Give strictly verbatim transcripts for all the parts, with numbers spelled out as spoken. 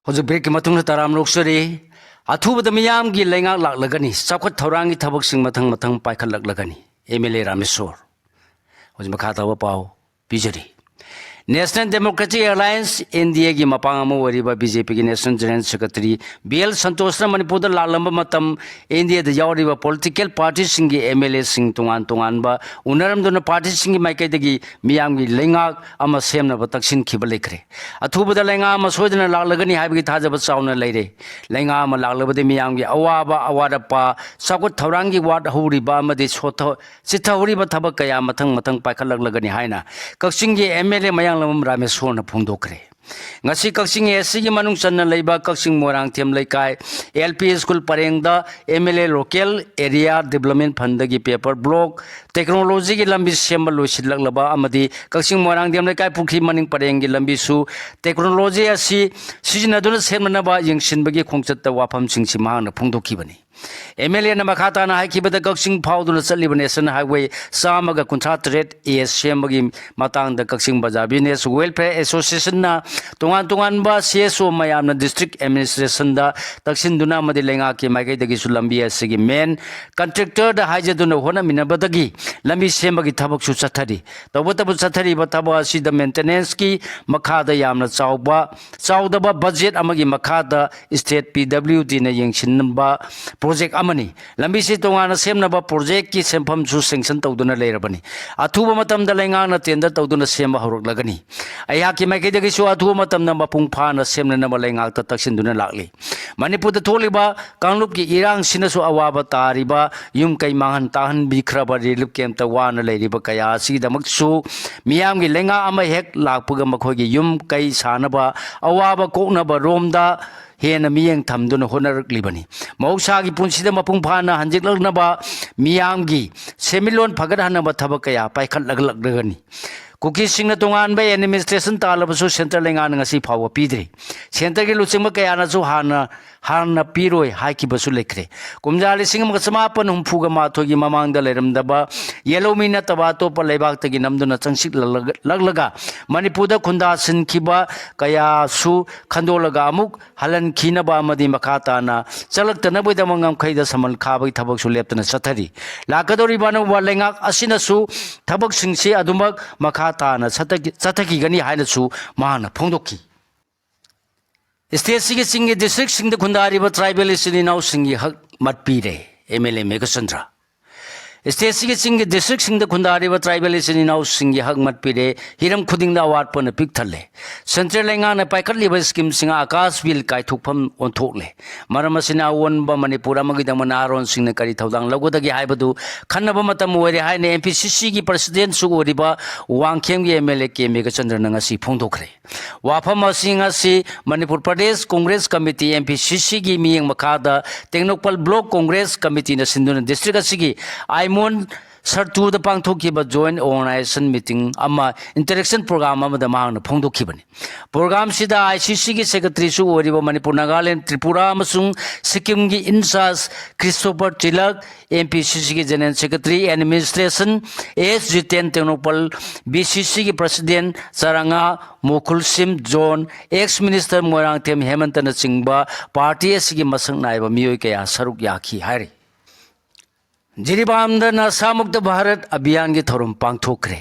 ꯍꯧꯖꯤꯛ ꯕ꯭ꯔꯦꯛꯀꯤ ꯃꯇꯨꯡꯗ ꯇꯔꯥꯝ ꯂꯧꯖꯔꯤ꯫ ꯑꯊꯨꯕꯗ ꯃꯤꯌꯥꯝꯒꯤ ꯂꯩꯉꯥꯛ ꯂꯥꯛꯂꯒꯅꯤ, ꯆꯥꯎꯈꯠ ꯊꯧꯔꯥꯡꯒꯤ ꯊꯕꯛꯁꯤꯡ ꯃꯊꯪ ꯃꯊꯪ ꯄꯥꯏꯈꯠꯂꯛꯂꯒꯅꯤ꯫ ꯑꯦꯝ ꯑꯦꯜ ꯑꯦ ꯔꯥꯃꯦꯁꯣꯔ꯫ ꯍꯧꯖꯤꯛ ꯃꯈꯥ ꯇꯥꯕ ꯄꯥꯎ ꯄꯤꯖꯔꯤ꯫ National Democratic Alliance, N D ꯑꯦꯒꯤ ꯃꯄꯥꯡ ꯑꯃ ꯑꯣꯏꯔꯤꯕ ꯕꯤ ꯖꯦ ꯄꯤꯒꯤ National General Secretary B L ꯁꯟꯇꯣꯁꯅ ꯃꯅꯤꯄꯨꯔꯗ ꯂꯥꯛꯂꯝꯕ ꯃꯇꯝ, ꯑꯦꯟ ꯗꯤ ꯑꯦꯗ ꯌꯥꯎꯔꯤꯕ political partyꯁꯤꯡꯒꯤ ꯑꯦꯝ ꯑꯦꯜ ꯑꯦꯁꯤꯡ ꯇꯣꯉꯥꯟ ꯇꯣꯉꯥꯟꯕ ꯎꯅꯔꯝꯗꯨꯅ partyꯁꯤꯡꯒꯤ ꯃꯥꯏꯀꯩꯗꯒꯤ ꯃꯤꯌꯥꯝꯒꯤ ꯂꯩꯉꯥꯛ ꯑꯃ ꯁꯦꯝꯅꯕ ꯇꯛꯁꯤꯟꯈꯤꯕ ꯂꯩꯈ꯭ꯔꯦ꯫ ꯑꯊꯨꯕꯗ ꯂꯩꯉꯥꯛ ꯑꯃ ꯁꯣꯏꯗꯅ ꯂꯥꯛꯂꯒꯅꯤ ꯍꯥꯏꯕꯒꯤ ꯊꯥꯖꯕ ꯆꯥꯎꯅ ꯂꯩꯔꯦ꯫ ꯂꯩꯉꯥꯛ ꯑꯃ ꯂꯥꯛꯂꯕꯗꯤ ꯃꯤꯌꯥꯝꯒꯤ ꯑꯋꯥꯕ, ꯑꯋꯥꯠ ꯑꯄꯥ, ꯆꯥꯎꯈꯠ ꯊꯧꯔꯥꯡꯒꯤ ꯋꯥꯠꯍꯧꯔꯤꯕ ꯑꯃꯗꯤ ꯁꯣꯊ-, ꯆꯤꯊꯍꯧꯔꯤꯕ ꯊꯕꯛ ꯀꯌꯥ ꯃꯊꯪ ꯃꯊꯪ ꯄꯥꯏꯈꯠꯂꯛꯂꯒꯅꯤ ꯍꯥꯏꯅ ꯀꯛꯆꯤꯡꯒꯤ ꯑꯦꯝ ꯑꯦꯜ ꯑꯦ ꯃꯌꯥꯡꯂꯝꯕꯝ ꯔꯥꯃꯦꯁꯣꯔꯅ ꯐꯣꯡꯗꯣꯛꯈ꯭ꯔꯦ꯫ ꯉꯁꯤ ꯀꯛꯆꯤꯡ ꯑꯦ ꯑꯦꯁ ꯁꯤꯒꯤ ꯃꯅꯨꯡ ꯆꯟꯅ ꯂꯩꯕ ꯀꯛꯆꯤꯡ ꯃꯣꯏꯔꯥꯡꯊꯦꯝ ꯂꯩꯀꯥꯏ ꯑꯦꯜ ꯄꯤ ꯁ꯭ꯀꯨꯜ ꯄꯔꯦꯡꯗ M L A Local Area Development Fundꯗꯒꯤ paver block technologyꯒꯤ ꯂꯝꯕꯤ ꯁꯦꯝꯕ ꯂꯣꯏꯁꯤꯜꯂꯛꯂꯕ ꯑꯃꯗꯤ ꯀꯛꯆꯤꯡ ꯃꯣꯏꯔꯥꯡꯊꯦꯝ ꯂꯩꯀꯥꯏ ꯄꯨꯈ꯭ꯔꯤ ꯃꯅꯤꯡ ꯄꯔꯦꯡꯒꯤ ꯂꯝꯕꯤꯁꯨ technology ꯑꯁꯤ ꯁꯤꯖꯤꯟꯅꯗꯨꯅ ꯁꯦꯝꯅꯅꯕ ꯌꯦꯡꯁꯤꯟꯕꯒꯤ ꯈꯣꯡꯆꯠꯇ ꯋꯥꯐꯝꯁꯤꯡꯁꯤ ꯃꯍꯥꯛꯅ ꯐꯣꯡꯗꯣꯛꯈꯤꯕꯅꯤ꯫ ꯑꯦꯝ ꯑꯦꯜ ꯑꯦꯅ ꯃꯈꯥ ꯇꯥꯅ ꯍꯥꯏꯈꯤꯕꯗ, ꯀꯛꯆꯤꯡ ꯐꯥꯎꯗꯨꯅ ꯆꯠꯂꯤꯕ National Highway ꯆꯥꯝꯃꯒ ꯀꯨꯟꯊ꯭ꯔꯥ ꯇꯔꯦꯠ ꯑꯦ ꯁꯦꯝꯕꯒꯤ ꯃꯇꯥꯡꯗ ꯀꯛꯆꯤꯡ ꯕꯖꯥꯔ Business Welfare Associationꯅ ꯇꯣꯉꯥꯟ ꯇꯣꯉꯥꯟꯕ ꯁꯤ ꯑꯦꯁ ꯑꯣ ꯃꯌꯥꯝꯅ district administrationꯗ ꯇꯛꯁꯤꯟꯗꯨꯅ ꯑꯃꯗꯤ ꯂꯩꯉꯥꯛꯀꯤ ꯃꯥꯏꯀꯩꯗꯒꯤꯁꯨ ꯂꯝꯕꯤ ꯑꯁꯤꯒꯤ main contractorꯗ ꯍꯥꯏꯖꯗꯨꯅ ꯍꯣꯠꯅꯃꯤꯟꯅꯕꯗꯒꯤ ꯂꯝꯕꯤ ꯁꯦꯝꯕꯒꯤ ꯊꯕꯛꯁꯨ ꯆꯠꯊꯔꯤ꯫ ꯇꯧꯕꯇꯕꯨ ꯆꯠꯊꯔꯤꯕ ꯊꯕꯛ ꯑꯁꯤꯗ maintenanceꯀꯤ ꯃꯈꯥꯗ ꯌꯥꯝꯅ ꯆꯥꯎꯕ, ꯆꯥꯎꯗꯕ budget ꯑꯃꯒꯤ ꯃꯈꯥꯗ state P W Dꯅ ꯌꯦꯡꯁꯤꯟꯕ project ꯑꯃꯅꯤ꯫ ꯂꯝꯕꯤꯁꯤ ꯇꯣꯉꯥꯟꯅ ꯁꯦꯝꯅꯕ projectꯀꯤ ꯁꯦꯟꯐꯝꯁꯨ sanction ꯇꯧꯗꯨꯅ ꯂꯩꯔꯕꯅꯤ꯫ ꯑꯊꯨꯕ ꯃꯇꯝꯗ ꯂꯩꯉꯥꯛꯅ tender ꯇꯧꯗꯨꯅ ꯁꯦꯝꯕ ꯍꯧꯔꯛꯂꯒꯅꯤ꯫ ꯑꯩꯍꯥꯛꯀꯤ ꯃꯥꯏꯀꯩꯗꯒꯤꯁꯨ ꯑꯊꯨꯕ ꯃꯇꯝꯗ ꯃꯄꯨꯡ ꯐꯥꯅ ꯁꯦꯝꯅꯅꯕ ꯂꯩꯉꯥꯛꯇ ꯇꯛꯁꯤꯟꯗꯨꯅ ꯂꯥꯛꯂꯤ꯫ ꯃꯅꯤꯄꯨꯔꯗ ꯊꯣꯛꯂꯤꯕ ꯀꯥꯡꯂꯨꯞꯀꯤ ꯏꯔꯥꯡꯁꯤꯅꯁꯨ ꯑꯋꯥꯕ ꯇꯥꯔꯤꯕ ꯌꯨꯝ ꯀꯩ ꯃꯥꯡꯍꯟ ꯇꯥꯛꯍꯟꯕꯤꯈ꯭ꯔꯕ relief campꯇ ꯋꯥꯅ ꯂꯩꯔꯤꯕ ꯀꯌꯥ ꯑꯁꯤꯒꯤꯗꯃꯛꯁꯨ ꯃꯤꯌꯥꯝꯒꯤ ꯂꯩꯉꯥꯛ ꯑꯃ ꯍꯦꯛ ꯂꯥꯛꯄꯒ ꯃꯈꯣꯏꯒꯤ ꯌꯨꯝ ꯀꯩ ꯁꯥꯅꯕ, ꯑꯋꯥꯕ ꯀꯣꯛꯅꯕ ꯔꯣꯝꯗ ꯍꯦꯟꯅ ꯃꯤꯠꯌꯦꯡ ꯊꯝꯗꯨꯅ ꯍꯣꯠꯅꯔꯛꯂꯤꯕꯅꯤ꯫ ꯃꯍꯧꯁꯥꯒꯤ ꯄꯨꯟꯁꯤꯗ ꯃꯄꯨꯡ ꯐꯥꯅ ꯍꯟꯖꯤꯜꯂꯛꯅꯕ ꯃꯤꯌꯥꯝꯒꯤ ꯁꯦꯟꯃꯤꯠꯂꯣꯟ ꯐꯒꯠꯍꯟꯅꯕ ꯊꯕꯛ ꯀꯌꯥ ꯄꯥꯏꯈꯠꯂꯛꯂꯒꯅꯤ꯫ ꯀꯨꯀꯤꯁꯤꯡꯅ ꯇꯣꯉꯥꯟꯕ administration ꯇꯥꯜꯂꯕꯁꯨ centre ꯂꯩꯉꯥꯛꯅ ꯉꯁꯤ ꯐꯥꯎꯕ ꯄꯤꯗ꯭ꯔꯤ꯫ Centreꯒꯤ ꯂꯨꯆꯤꯡꯕ ꯀꯌꯥꯅꯁꯨ ꯍꯥꯟꯅ ꯍꯥꯟꯅ ꯄꯤꯔꯣꯏ ꯍꯥꯏꯈꯤꯕꯁꯨ ꯂꯩꯈ꯭ꯔꯦ꯫ ꯀꯨꯝꯖꯥ ꯂꯤꯁꯤꯡ ꯑꯃꯒ ꯆꯃꯥꯄꯟ ꯍꯨꯝꯐꯨꯒ ꯃꯥꯊꯣꯏꯒꯤ ꯃꯃꯥꯡꯗ ꯂꯩꯔꯝꯗꯕ ꯌꯦꯜꯍꯧꯃꯤ ꯅꯠꯇꯕ ꯑꯇꯣꯞꯄ ꯂꯩꯕꯥꯛꯇꯒꯤ ꯅꯝꯗꯨꯅ ꯆꯪꯁꯤꯜꯂꯛꯂꯒ ꯃꯅꯤꯄꯨꯔꯗ ꯈꯨꯟꯗꯥꯁꯤꯟꯈꯤꯕ ꯀꯌꯥꯁꯨ ꯈꯟꯗꯣꯛꯂꯒ ꯑꯃꯨꯛ ꯍꯜꯍꯟꯈꯤꯅꯕ ꯑꯃꯗꯤ ꯃꯈꯥ ꯇꯥꯅ ꯆꯠꯂꯛꯇꯅꯕꯒꯤꯗꯃꯛ ꯉꯝꯈꯩꯗ ꯁꯃꯟ ꯈꯥꯕꯒꯤ ꯊꯕꯛꯁꯨ ꯂꯦꯞꯇꯅ ꯆꯠꯊꯔꯤ꯫ ꯂꯥꯛꯀꯗꯧꯔꯤꯕ ꯑꯅꯧꯕ ꯂꯩꯉꯥꯛ ꯑꯁꯤꯅꯁꯨ ꯊꯕꯛꯁꯤꯡꯁꯤ ꯑꯗꯨꯃꯛ ꯃꯈꯥ ꯇꯥꯅ ꯆꯠꯊꯈꯤ-, ꯆꯠꯊꯈꯤꯒꯅꯤ ꯍꯥꯏꯅꯁꯨ ꯃꯍꯥꯛꯅ ꯐꯣꯡꯗꯣꯛꯈꯤ꯫ ꯁ꯭ꯇꯦꯠꯁꯤꯒꯤ ꯆꯤꯡꯒꯤ ꯗꯤꯁꯇ꯭ꯔꯤꯛꯁꯤꯡꯗ ꯈꯨꯟꯗꯥꯔꯤꯕ ꯇ꯭ꯔꯥꯏꯕꯦꯜ ꯏꯆꯤꯟ ꯏꯅꯥꯎꯁꯤꯡꯒꯤ ꯍꯛ ꯃꯠꯄꯤꯔꯦ, ꯑꯦꯝ ꯑꯦꯜ ꯑꯦ ꯃꯦꯘꯆꯟꯗ꯭ꯔ꯫ ꯁ꯭ꯇꯦꯠꯁꯤꯒꯤ ꯆꯤꯡꯒꯤ ꯗꯤꯁꯇ꯭ꯔꯤꯛꯁꯤꯡꯗ ꯈꯨꯟꯗꯥꯔꯤꯕ ꯇ꯭ꯔꯥꯏꯕꯦꯜ ꯏꯆꯤꯟ ꯏꯅꯥꯎꯁꯤꯡꯒꯤ ꯍꯛ ꯃꯠꯄꯤꯔꯦ, ꯍꯤꯔꯝ ꯈꯨꯗꯤꯡꯗ ꯑꯋꯥꯠꯄꯅ ꯄꯤꯛ ꯊꯜꯂꯦ꯫ ꯁꯦꯟꯇ꯭ꯔꯦꯜ ꯂꯩꯉꯥꯛꯅ ꯄꯥꯏꯈꯠꯂꯤꯕ ꯁ꯭ꯀꯤꯝꯁꯤꯡ ꯑꯥꯀꯥꯁ ꯕꯤꯜ ꯀꯥꯏꯊꯣꯛꯐꯝ ꯑꯣꯟꯊꯣꯛꯂꯦ꯫ ꯃꯔꯝ ꯑꯁꯤꯅ ꯑꯑꯣꯟꯕ ꯃꯅꯤꯄꯨꯔ ꯑꯃꯒꯤꯗꯃꯛ ꯅꯍꯥꯔꯣꯟꯁꯤꯡꯅ ꯀꯔꯤ ꯊꯧꯗꯥꯡ ꯂꯧꯒꯗꯒꯦ ꯍꯥꯏꯕꯗꯨ ꯈꯟꯅꯕ ꯃꯇꯝ ꯑꯣꯏꯔꯦ ꯍꯥꯏꯅ ꯑꯦꯝ ꯄꯤ ꯁꯤ ꯁꯤꯒꯤ ꯄ꯭ꯔꯁꯤꯗꯦꯟꯁꯨ ꯑꯣꯏꯔꯤꯕ ꯋꯥꯡꯈꯦꯝꯒꯤ ꯑꯦꯝ ꯑꯦꯜ ꯑꯦ ꯀꯦ ꯃꯦꯘꯆꯟꯗ꯭ꯔꯅ ꯉꯁꯤ ꯐꯣꯡꯗꯣꯛꯈ꯭ꯔꯦ꯫ ꯋꯥꯐꯝꯁꯤꯡ ꯑꯁꯤ Manipur Pradesh Congress committee, M P C ꯁꯤꯒꯤ ꯃꯤꯠꯌꯦꯡ ꯃꯈꯥꯗ ꯇꯦꯡꯅꯧꯄꯜ ꯕ꯭ꯂꯣꯛ ꯀꯣꯡꯒ꯭ꯔꯦꯁ ꯀꯃꯤꯇꯤꯅ ꯁꯤꯟꯗꯨꯅ ꯗꯤꯁꯇ꯭ꯔꯤꯛ ꯑꯁꯤꯒꯤ ꯑꯥꯏꯃꯣꯟ ꯁꯔꯇꯨꯗ ꯄꯥꯡꯊꯣꯛꯈꯤꯕ ꯖꯣꯏꯟ ꯑꯣꯔꯒꯅꯥꯏꯖꯦꯁꯟ ꯃꯤꯇꯤꯡ ꯑꯃ ꯏꯟꯇꯔꯦꯛꯁꯟ ꯄ꯭ꯔꯣꯒ꯭ꯔꯥꯝ ꯑꯃꯗ ꯃꯍꯥꯛꯅ ꯐꯣꯡꯗꯣꯛꯈꯤꯕꯅꯤ꯫ ꯄ꯭ꯔꯣꯒ꯭ꯔꯥꯝꯁꯤꯗ ꯑꯥꯏ ꯁꯤ ꯁꯤꯒꯤ ꯁꯦꯀ꯭ꯔꯦꯇꯔꯤꯁꯨ ꯑꯣꯏꯔꯤꯕ ꯃꯅꯤꯄꯨꯔ, ꯅꯥꯒꯥꯂꯦꯟ, ꯇ꯭ꯔꯤꯄꯨꯔꯥ ꯑꯃꯁꯨꯡ ꯁꯤꯛꯀꯤꯝꯒꯤ in charge Christopher Tilak, M P C ꯁꯤꯒꯤ general secretary administration S Jiten, Tengnoupal B C ꯁꯤꯒꯤ ꯄ꯭ꯔꯁꯤꯗꯦꯟ ꯆꯔꯥꯉꯥ ꯃꯨꯈꯨꯜꯁꯤꯝ ꯖꯣꯟ, ꯑꯦꯛꯁ ꯃꯤꯅꯤꯁꯇꯔ ꯃꯣꯏꯔꯥꯡꯊꯦꯝ ꯍꯦꯃꯟꯇꯅꯆꯤꯡꯕ ꯄꯥꯔꯇꯤ ꯑꯁꯤꯒꯤ ꯃꯁꯛ ꯅꯥꯏꯕ ꯃꯤꯑꯣꯏ ꯀꯌꯥ ꯁꯔꯨꯛ ꯌꯥꯈꯤ ꯍꯥꯏꯔꯤ꯫ ꯖꯤꯔꯤꯕꯥꯝꯗ ꯅꯁꯥꯃꯨꯛꯇ ꯚꯥꯔꯠ ꯑꯚꯤꯌꯥꯟꯒꯤ ꯊꯧꯔꯝ ꯄꯥꯡꯊꯣꯛꯈ꯭ꯔꯦ꯫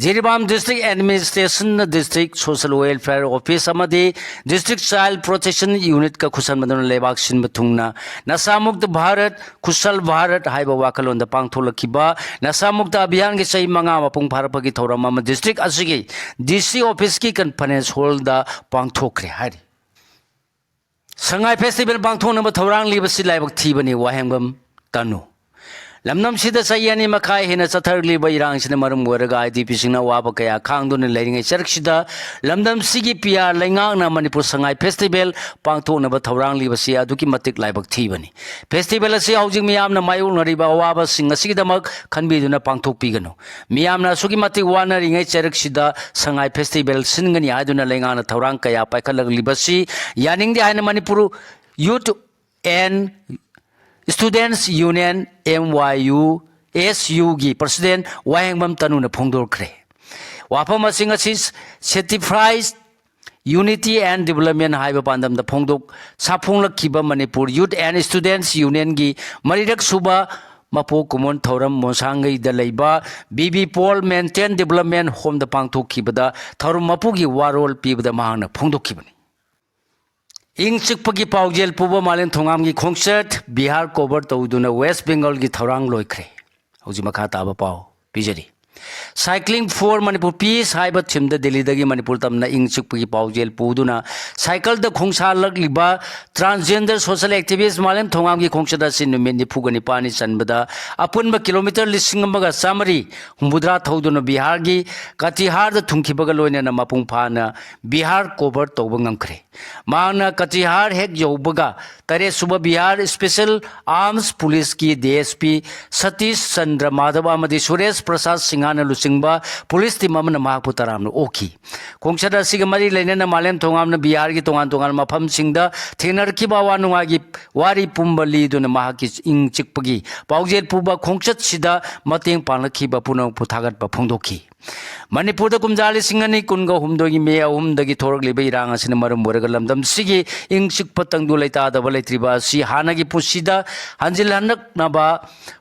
ꯖꯤꯔꯤꯕꯥꯝ ꯗꯤꯁꯇ꯭ꯔꯤꯛ ꯑꯦꯗꯃꯤꯅꯤꯁꯇ꯭ꯔꯦꯁꯟꯅ ꯗꯤꯁꯇ꯭ꯔꯤꯛ ꯁꯣꯁꯦꯜ ꯋꯦꯜꯐꯤꯌꯔ ꯑꯣꯐꯤꯁ ꯑꯃꯗꯤ ꯗꯤꯁꯇ꯭ꯔꯤꯛ ꯆꯥꯏꯜ ꯄ꯭ꯔꯣꯇꯦꯛꯁꯟ ꯌꯨꯅꯤꯠꯀ ꯈꯨꯠꯁꯝꯅꯗꯨꯅ ꯂꯩꯕꯥꯛ ꯁꯤꯟꯕ ꯊꯨꯡꯅ ꯅꯁꯥꯃꯨꯛꯇ ꯚꯥꯔꯠ, ꯈꯨꯁꯜ ꯚꯥꯔꯠ ꯍꯥꯏꯕ ꯋꯥꯈꯜꯂꯣꯟꯗ ꯄꯥꯡꯊꯣꯛꯂꯛꯈꯤꯕ ꯅꯁꯥꯃꯨꯛꯇ ꯑꯚꯤꯌꯥꯟꯒꯤ ꯆꯍꯤ ꯃꯉꯥ ꯃꯄꯨꯡ ꯐꯥꯔꯛꯄꯒꯤ ꯊꯧꯔꯝ ꯑꯃ ꯗꯤꯁꯇ꯭ꯔꯤꯛ ꯑꯁꯤꯒꯤ ꯗꯤ ꯁꯤ ꯑꯣꯐꯤꯁꯀꯤ ꯀꯟꯐꯔꯦꯟꯁ ꯍꯣꯜꯗ ꯄꯥꯡꯊꯣꯛꯈ꯭ꯔꯦ ꯍꯥꯏꯔꯤ꯫ ꯁꯉꯥꯏ ꯐꯦꯁꯇꯤꯚꯦꯜ ꯄꯥꯡꯊꯣꯛꯅꯕ ꯊꯧꯔꯥꯡ ꯂꯤꯕꯁꯤ ꯂꯥꯏꯕꯛ ꯊꯤꯕꯅꯤ, ꯋꯥꯍꯦꯡꯕꯝ ꯇꯅꯨ꯫ ꯂꯝꯗꯝꯁꯤꯗ ꯆꯍꯤ ꯑꯅꯤ ꯃꯈꯥꯏ ꯍꯦꯟꯅ ꯆꯠꯊꯔꯛꯂꯤꯕ ꯏꯔꯥꯡꯁꯤꯅ ꯃꯔꯝ ꯑꯣꯏꯔꯒ ꯑꯥꯏ ꯗꯤ ꯄꯤꯁꯤꯡꯅ ꯑꯋꯥꯕ ꯀꯌꯥ ꯈꯥꯡꯗꯨꯅ ꯂꯩꯔꯤꯉꯩ ꯆꯔꯛꯁꯤꯗ ꯂꯝꯗꯝꯁꯤꯒꯤ ꯄꯤ ꯑꯥꯔ ꯂꯩꯉꯥꯛꯅ ꯃꯅꯤꯄꯨꯔ ꯁꯉꯥꯏ ꯐꯦꯁꯇꯤꯚꯦꯜ ꯄꯥꯡꯊꯣꯛꯅꯕ ꯊꯧꯔꯥꯡ ꯂꯤꯕꯁꯤ ꯑꯗꯨꯛꯀꯤ ꯃꯇꯤꯛ ꯂꯥꯏꯕꯛ ꯊꯤꯕꯅꯤ꯫ ꯐꯦꯁꯇꯤꯚꯦꯜ ꯑꯁꯤ ꯍꯧꯖꯤꯛ ꯃꯤꯌꯥꯝꯅ ꯃꯥꯌꯣꯛꯅꯔꯤꯕ ꯑꯋꯥꯕꯁꯤꯡ ꯑꯁꯤꯒꯤꯗꯃꯛ ꯈꯟꯕꯤꯗꯨꯅ ꯄꯥꯡꯊꯣꯛꯄꯤꯒꯅꯨ꯫ ꯃꯤꯌꯥꯝꯅ ꯑꯁꯨꯛꯀꯤ ꯃꯇꯤꯛ ꯋꯥꯅꯔꯤꯉꯩ ꯆꯔꯛꯁꯤꯗ ꯁꯉꯥꯏ ꯐꯦꯁꯇꯤꯚꯦꯜ ꯁꯤꯟꯒꯅꯤ ꯍꯥꯏꯗꯨꯅ ꯂꯩꯉꯥꯛꯅ ꯊꯧꯔꯥꯡ ꯀꯌꯥ ꯄꯥꯏꯈꯠꯂꯛꯂꯤꯕꯁꯤ ꯌꯥꯅꯤꯡꯗꯦ ꯍꯥꯏꯅ Manipur Youth and Students Union, M Y U S U ꯒꯤ President ꯋꯥꯍꯦꯡꯕꯝ ꯇꯅꯨꯅ ꯐꯣꯡꯗꯣꯛꯈ꯭ꯔꯦ꯫ ꯋꯥꯐꯝ ꯑꯁꯤꯡ ꯑꯁꯤ Certified Unity and Development ꯍꯥꯏꯕ ꯄꯥꯟꯗꯝꯗ ꯐꯣꯡꯗꯣꯛ ꯁꯥꯐꯣꯡꯂꯛꯈꯤꯕ Manipur Youth and Students Union ꯒꯤ ꯃꯔꯤꯔꯛ ꯁꯨꯕ ꯃꯄꯣꯛ ꯀꯨꯝꯑꯣꯟ ꯊꯧꯔꯝ ꯃꯣꯟꯁꯥꯡꯒꯩꯗ ꯂꯩꯕ ꯕꯤ ꯕꯤ ꯄꯣꯜ ꯃꯦꯟꯇꯦꯟ ꯗꯤꯕꯂꯞꯃꯦꯟ ꯍꯣꯝꯗ ꯄꯥꯡꯊꯣꯛꯈꯤꯕꯗ ꯊꯧꯔꯝ ꯃꯄꯨꯒꯤ ꯋꯥꯔꯣꯜ ꯄꯤꯕꯗ ꯃꯍꯥꯛꯅ ꯐꯣꯡꯗꯣꯛꯈꯤꯕꯅꯤ꯫ ꯏꯪ ꯆꯤꯛꯄꯒꯤ ꯄꯥꯎꯖꯦꯜ ꯄꯨꯕ ꯃꯥꯂꯦꯝ ꯊꯣꯉꯥꯝꯒꯤ ꯈꯣꯡꯆꯠ ꯕꯤꯍꯥꯔ ꯀꯣꯚꯔ ꯇꯧꯗꯨꯅ ꯋꯦꯁ ꯕꯦꯡꯒꯜꯒꯤ ꯊꯧꯔꯥꯡ ꯂꯣꯏꯈ꯭ꯔꯦ꯫ ꯍꯧꯖꯤꯛ ꯃꯈꯥ ꯇꯥꯕ ꯄꯥꯎ ꯄꯤꯖꯔꯤ꯫ Cycling for Manipur Peace ꯍꯥꯏꯕ ꯊꯤꯝꯗ ꯗꯤꯜꯂꯤꯗꯒꯤ ꯃꯅꯤꯄꯨꯔ ꯇꯝꯅ ꯏꯪ ꯆꯤꯛꯄꯒꯤ ꯄꯥꯎꯖꯦꯜ ꯄꯨꯗꯨꯅ ꯁꯥꯏꯀꯜꯗ ꯈꯣꯡꯁꯥꯜꯂꯛꯂꯤꯕ transgender social activist ꯃꯥꯂꯦꯝ ꯊꯣꯉꯥꯝꯒꯤ ꯈꯣꯡꯆꯠ ꯑꯁꯤ ꯅꯨꯃꯤꯠ ꯅꯤꯐꯨꯒ ꯅꯤꯄꯥꯜꯅꯤ ꯆꯟꯕꯗ ꯑꯄꯨꯟꯕ ꯀꯤꯂꯣꯃꯤꯇꯔ ꯂꯤꯁꯤꯡ ꯑꯃꯒ ꯆꯥꯃꯔꯤ ꯍꯨꯝꯐꯨꯇꯔꯥ ꯊꯧꯗꯨꯅ ꯕꯤꯍꯥꯔꯒꯤ ꯀꯇꯤꯍꯥꯔꯗ ꯊꯨꯡꯈꯤꯕꯒ ꯂꯣꯏꯅꯅ ꯃꯄꯨꯡ ꯐꯥꯅ ꯕꯤꯍꯥꯔ ꯀꯣꯚꯔ ꯇꯧꯕ ꯉꯝꯈ꯭ꯔꯦ꯫ ꯃꯍꯥꯛꯅ ꯀꯇꯤꯍꯥꯔ ꯍꯦꯛ ꯌꯧꯕꯒ ꯇꯔꯦꯠ ꯁꯨꯕ ꯕꯤꯍꯥꯔ ꯁ꯭ꯄꯦꯁꯦꯜ ꯑꯥꯔꯝꯁ ꯄꯨꯂꯤꯁꯀꯤ D S P Satish Chandra Madhab ꯑꯃꯗꯤ ꯁꯨꯔꯦꯁ ꯄ꯭ꯔꯁꯥꯗ ꯁꯤꯡꯍꯥꯅ ꯂꯨꯆꯤꯡꯕ ꯄꯨꯂꯤꯁ ꯇꯤꯝ ꯑꯃꯅ ꯃꯍꯥꯛꯄꯨ ꯇꯔꯥꯝꯅ ꯑꯣꯛꯈꯤ꯫ ꯈꯣꯡꯆꯠ ꯑꯁꯤꯒ ꯃꯔꯤ ꯂꯩꯅꯅ ꯃꯥꯂꯦꯝ ꯊꯣꯉꯥꯝꯅ ꯕꯤꯍꯥꯔꯒꯤ ꯇꯣꯉꯥꯟ ꯇꯣꯉꯥꯟꯕ ꯃꯐꯝꯁꯤꯡꯗ ꯊꯦꯡꯅꯔꯛꯈꯤꯕ ꯑꯋꯥ ꯅꯨꯡꯉꯥꯏꯒꯤ ꯋꯥꯔꯤ ꯄꯨꯝꯕ ꯂꯤꯗꯨꯅ ꯃꯍꯥꯛꯀꯤ ꯏꯪ ꯆꯤꯛꯄꯒꯤ ꯄꯥꯎꯖꯦꯜ ꯄꯨꯕ ꯈꯣꯡꯆꯠꯁꯤꯗ ꯃꯇꯦꯡ ꯄꯥꯡꯂꯛꯈꯤꯕ ꯄꯨꯝꯅꯃꯛꯄꯨ ꯊꯥꯒꯠꯄ ꯐꯣꯡꯗꯣꯛꯈꯤ꯫ ꯃꯅꯤꯄꯨꯔꯗ ꯀꯨꯝꯖꯥ ꯂꯤꯁꯤꯡ ꯑꯅꯤ ꯀꯨꯟꯒ ꯍꯨꯝꯗꯣꯏꯒꯤ ꯃꯦ ꯑꯍꯨꯝꯗꯒꯤ ꯊꯣꯔꯛꯂꯤꯕ ꯏꯔꯥꯡ ꯑꯁꯤꯅ ꯃꯔꯝ ꯑꯣꯏꯔꯒ ꯂꯝꯗꯝꯁꯤꯒꯤ ꯏꯪ ꯆꯤꯛꯄ ꯇꯪꯗꯨ ꯂꯩꯇꯥꯗꯕ ꯂꯩꯇ꯭ꯔꯤꯕ ꯑꯁꯤ ꯍꯥꯟꯅꯒꯤ ꯄꯨꯟꯁꯤꯗ ꯍꯟꯖꯤꯜꯍꯟꯅꯕ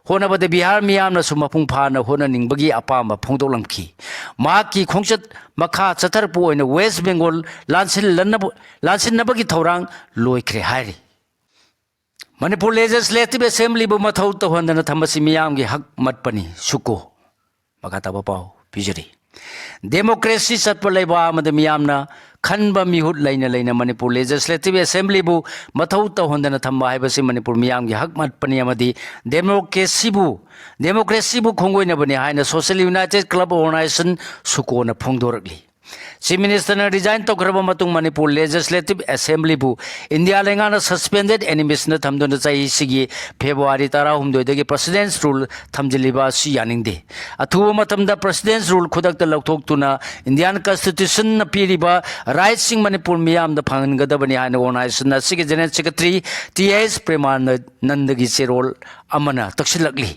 ꯍꯣꯠꯅꯕꯗ ꯕꯤꯍꯥꯔ ꯃꯤꯌꯥꯝꯅꯁꯨ ꯃꯄꯨꯡ ꯐꯥꯅ ꯍꯣꯠꯅꯅꯤꯡꯕꯒꯤ ꯑꯄꯥꯝꯕ ꯐꯣꯡꯗꯣꯛꯂꯝꯈꯤ꯫ ꯃꯍꯥꯛꯀꯤ ꯈꯣꯡꯆꯠ ꯃꯈꯥ ꯆꯠꯊꯔꯛꯄ ꯑꯣꯏꯅ ꯋꯦꯁ ꯕꯦꯡꯒꯣꯜ ꯂꯥꯟꯁꯤꯜꯂꯟꯅꯕ-, ꯂꯥꯟꯁꯤꯟꯅꯕꯒꯤ ꯊꯧꯔꯥꯡ ꯂꯣꯏꯈ꯭ꯔꯦ ꯍꯥꯏꯔꯤ꯫ ꯃꯅꯤꯄꯨꯔ ꯂꯦꯖꯤꯁꯂꯦꯇꯤꯚ ꯑꯦꯁꯦꯝꯕ꯭ꯂꯤꯕꯨ ꯃꯊꯧ ꯇꯧꯍꯟꯗꯅ ꯊꯝꯕꯁꯤ ꯃꯤꯌꯥꯝꯒꯤ ꯍꯛ ꯃꯠꯄꯅꯤ, ꯁꯨꯀꯣ꯫ ꯃꯈꯥ ꯇꯥꯕ ꯄꯥꯎ ꯄꯤꯖꯔꯤ꯫ ꯗꯦꯃꯣꯀ꯭ꯔꯦꯁꯤ ꯆꯠꯄ ꯂꯩꯕꯥꯛ ꯑꯃꯗ ꯃꯤꯌꯥꯝꯅ ꯈꯟꯕ ꯃꯤꯍꯨꯠ ꯂꯩꯅ ꯂꯩꯅ ꯃꯅꯤꯄꯨꯔ ꯂꯦꯖꯤꯁꯂꯦꯇꯤꯚ ꯑꯦꯁꯦꯝꯕ꯭ꯂꯤꯕꯨ ꯃꯊꯧ ꯇꯧꯍꯟꯗꯅ ꯊꯝꯕ ꯍꯥꯏꯕꯁꯤ ꯃꯅꯤꯄꯨꯔ ꯃꯤꯌꯥꯝꯒꯤ ꯍꯛ ꯃꯠꯄꯅꯤ ꯑꯃꯗꯤ ꯗꯦꯃꯣꯀ꯭ꯔꯦꯁꯤꯕꯨ, ꯗꯦꯃꯣꯀ꯭ꯔꯦꯁꯤꯕꯨ ꯈꯣꯡꯒꯣꯏꯅꯕꯅꯤ ꯍꯥꯏꯅ ꯁꯣꯁꯤꯌꯦꯜ ꯌꯨꯅꯥꯏꯇꯦꯗ ꯀ꯭ꯂꯕ ꯑꯣꯔꯒꯅꯥꯏꯖꯦꯁꯟ, ꯁꯨꯀꯣꯅ ꯐꯣꯡꯗꯣꯔꯛꯂꯤ꯫ Chief Minister ꯅ resign ꯇꯧꯈ꯭ꯔꯕ ꯃꯇꯨꯡ ꯃꯅꯤꯄꯨꯔ Legislative Assembly ꯕꯨ ꯏꯟꯗꯤꯌꯥ ꯂꯩꯉꯥꯛꯅ suspended animation ꯗ ꯊꯝꯗꯨꯅ ꯆꯍꯤꯁꯤꯒꯤ February ꯇꯔꯥꯍꯨꯝꯗꯣꯏꯗꯒꯤ President's Rule ꯊꯝꯖꯤꯜꯂꯤꯕ ꯑꯁꯤ ꯌꯥꯅꯤꯡꯗꯦ꯫ ꯑꯊꯨꯕ ꯃꯇꯝꯗ President's Rule ꯈꯨꯗꯛꯇ ꯂꯧꯊꯣꯛꯇꯨꯅ Indian Constitution ꯅ ꯄꯤꯔꯤꯕ right ꯁꯤꯡ ꯃꯅꯤꯄꯨꯔ ꯃꯤꯌꯥꯝꯗ ꯐꯪꯍꯟꯒꯗꯕꯅꯤ ꯍꯥꯏꯅ organization ꯑꯁꯤꯒꯤ General Secretary ꯇꯤ ꯑꯦꯁ ꯄ꯭ꯔꯦꯃꯥꯅꯟꯗꯒꯤ ꯆꯦꯔꯣꯜ ꯑꯃꯅ ꯇꯛꯁꯤꯜꯂꯛꯂꯤ꯫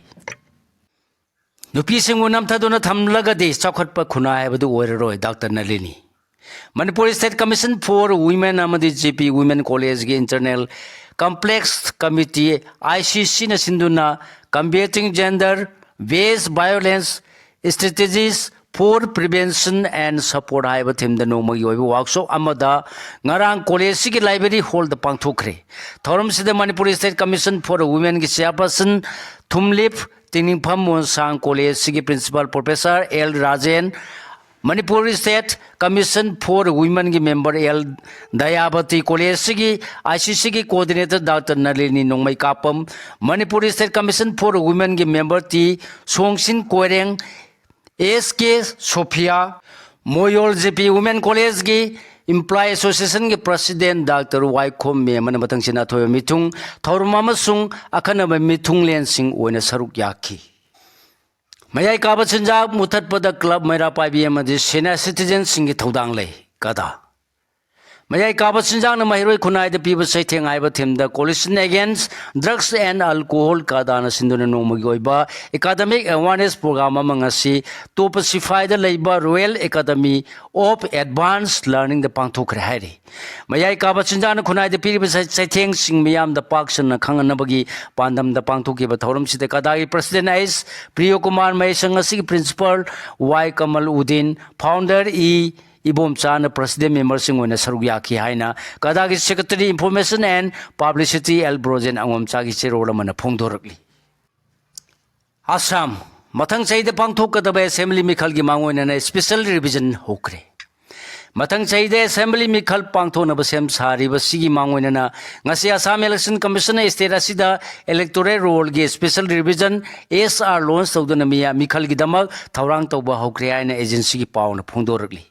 ꯅꯨꯄꯤꯁꯤꯡꯕꯨ ꯅꯝꯊꯗꯨꯅ ꯊꯝꯂꯒꯗꯤ ꯆꯥꯎꯈꯠꯄ ꯈꯨꯟꯅꯥꯏ ꯍꯥꯏꯕꯗꯨ ꯑꯣꯏꯔꯔꯣꯏ, doctor Nalini. Manipur State Commission for Women ꯑꯃꯗꯤ ꯖꯦ ꯄꯤ Women College ꯀꯤ Internal Complex Committee, I C C ꯅ ꯁꯤꯟꯗꯨꯅ Combating Gender Based Violence, Strategies for Prevention and Support ꯍꯥꯏꯕ theme ꯗ ꯅꯣꯡꯃꯒꯤ ꯑꯣꯏꯕ workshop ꯑꯃꯗ ꯉꯔꯥꯡ college ꯁꯤꯒꯤ library hall ꯗ ꯄꯥꯡꯊꯣꯛꯈ꯭ꯔꯦ꯫ ꯊꯧꯔꯝꯁꯤꯗ Manipur State Commission for Women ꯒꯤ chairperson ꯊꯨꯝꯂꯤꯞ ꯇꯤꯅꯤꯡꯐꯝ ꯃꯣꯟꯁꯥꯡ College ꯁꯤꯒꯤ Principal Professor L Rajen, Manipur State Commission for Women ꯒꯤ member ꯑꯦꯜ ꯗꯌꯥꯕꯇꯤ, College ꯁꯤꯒꯤ ꯑꯥꯏ ꯁꯤ ꯁꯤ ꯒꯤ coordinator doctor Nalini Nongmeikapam, Manipur State Commission for Women ꯒꯤ member T Songsin Koireng, S K Sofia, ꯃꯣꯌꯣꯜ ꯖꯦ ꯄꯤ Women College ꯀꯤ Employee Association ꯒꯤ President ꯗꯥꯛꯇꯔ ꯋꯥꯏꯈꯣꯝ ꯃꯦꯝ ꯑꯃꯅ ꯃꯊꯪꯁꯤꯠ ꯅꯥꯊꯣꯏꯕ ꯃꯤꯊꯨꯡ, ꯊꯧꯔꯝ ꯑꯃꯁꯨꯡ ꯑꯈꯟꯅꯕ ꯃꯤꯊꯨꯡꯂꯦꯟꯁꯤꯡ ꯑꯣꯏꯅ ꯁꯔꯨꯛ ꯌꯥꯈꯤ꯫ ꯃꯌꯥꯏ ꯀꯥꯕ ꯆꯤꯟꯖꯥꯛ ꯃꯨꯊꯠꯄꯗ club ꯃꯩꯔꯥ ꯄꯥꯏꯕꯤ ꯑꯃꯗꯤ senior citizen ꯁꯤꯡꯒꯤ ꯊꯧꯗꯥꯡ ꯂꯩ꯫ ꯀꯗꯥ꯫ ꯃꯌꯥꯏ ꯀꯥꯕ ꯆꯤꯟꯖꯥꯛꯅ ꯃꯍꯩꯔꯣꯏ ꯈꯨꯟꯅꯥꯏꯗ ꯄꯤꯕ ꯆꯩꯊꯦꯡ ꯍꯥꯏꯕ theme the Coalition Against Drugs and Alcohol ꯀꯗꯥꯅ ꯁꯤꯟꯗꯨꯅ ꯅꯣꯡꯃꯒꯤ ꯑꯣꯏꯕ academic awareness program ꯑꯃ ꯉꯁꯤ ꯇꯣꯞꯄ ꯁꯤꯐꯥꯏꯗ ꯂꯩꯕ Royal Academy of Advanced Learning ꯗ ꯄꯥꯡꯊꯣꯛꯈ꯭ꯔꯦ ꯍꯥꯏꯔꯤ꯫ ꯃꯌꯥꯏ ꯀꯥꯕ ꯆꯤꯟꯖꯥꯛꯅ ꯈꯨꯟꯅꯥꯏꯗ ꯄꯤꯔꯤꯕ ꯆꯩ-, ꯆꯩꯊꯦꯡꯁꯤꯡ ꯃꯤꯌꯥꯝꯗ ꯄꯥꯛ ꯁꯟꯅ ꯈꯪꯍꯟꯅꯕꯒꯤ ꯄꯥꯟꯗꯝꯗ ꯄꯥꯡꯊꯣꯛꯈꯤꯕ ꯊꯧꯔꯝꯁꯤꯗ ꯀꯗꯥꯒꯤ President ꯑꯩꯆ ꯄ꯭ꯔꯤꯌꯣꯀꯨꯃꯥꯔ, ꯃꯍꯩꯁꯪ ꯑꯁꯤꯒꯤ Principal Y Kamal Uddin, Founder E ꯏꯕꯣꯝꯆꯥꯅ President member ꯁꯤꯡ ꯑꯣꯏꯅ ꯁꯔꯨꯛ ꯌꯥꯈꯤ ꯍꯥꯏꯅ ꯀꯗꯥꯒꯤ Secretary Information and Publicity L Brojen ꯑꯉꯣꯝꯆꯥꯒꯤ ꯆꯦꯔꯣꯜ ꯑꯃꯅ ꯐꯣꯡꯗꯣꯔꯛꯂꯤ꯫ ꯑꯁꯥꯝ, ꯃꯊꯪ ꯆꯍꯤꯗ ꯄꯥꯡꯊꯣꯛꯀꯗꯕ Assembly ꯃꯤꯈꯜꯒꯤ ꯃꯥꯡꯑꯣꯏꯅꯅ special revision ꯍꯧꯈ꯭ꯔꯦ꯫ ꯃꯊꯪ ꯆꯍꯤꯗ ꯑꯦꯁꯦꯝꯕ꯭ꯂꯤ ꯃꯤꯈꯜ ꯄꯥꯡꯊꯣꯛꯅꯕ ꯁꯦꯝ ꯁꯥꯔꯤꯕꯁꯤꯒꯤ ꯃꯥꯡꯑꯣꯏꯅꯅ ꯉꯁꯤ ꯑꯁꯥꯝ ꯏꯂꯦꯛꯁꯟ ꯀꯃꯤꯁꯟꯅ ꯁ꯭ꯇꯦꯠ ꯑꯁꯤꯗ ꯏꯂꯦꯛꯇꯣꯔꯦꯜ ꯔꯣꯜꯒꯤ ꯁ꯭ꯄꯦꯁꯦꯜ ꯔꯤꯚꯤꯖꯟ, ꯑꯦꯁ ꯑꯥꯔ, ꯂꯣꯟꯆ ꯇꯧꯗꯨꯅ ꯃꯤꯌꯥ-, ꯃꯤꯈꯜꯒꯤꯗꯃꯛ ꯊꯧꯔꯥꯡ ꯇꯧꯕ ꯍꯧꯈ꯭ꯔꯦ ꯍꯥꯏꯅ ꯑꯦꯖꯦꯟꯁꯤꯒꯤ ꯄꯥꯎꯅ ꯐꯣꯡꯗꯣꯔꯛꯂꯤ꯫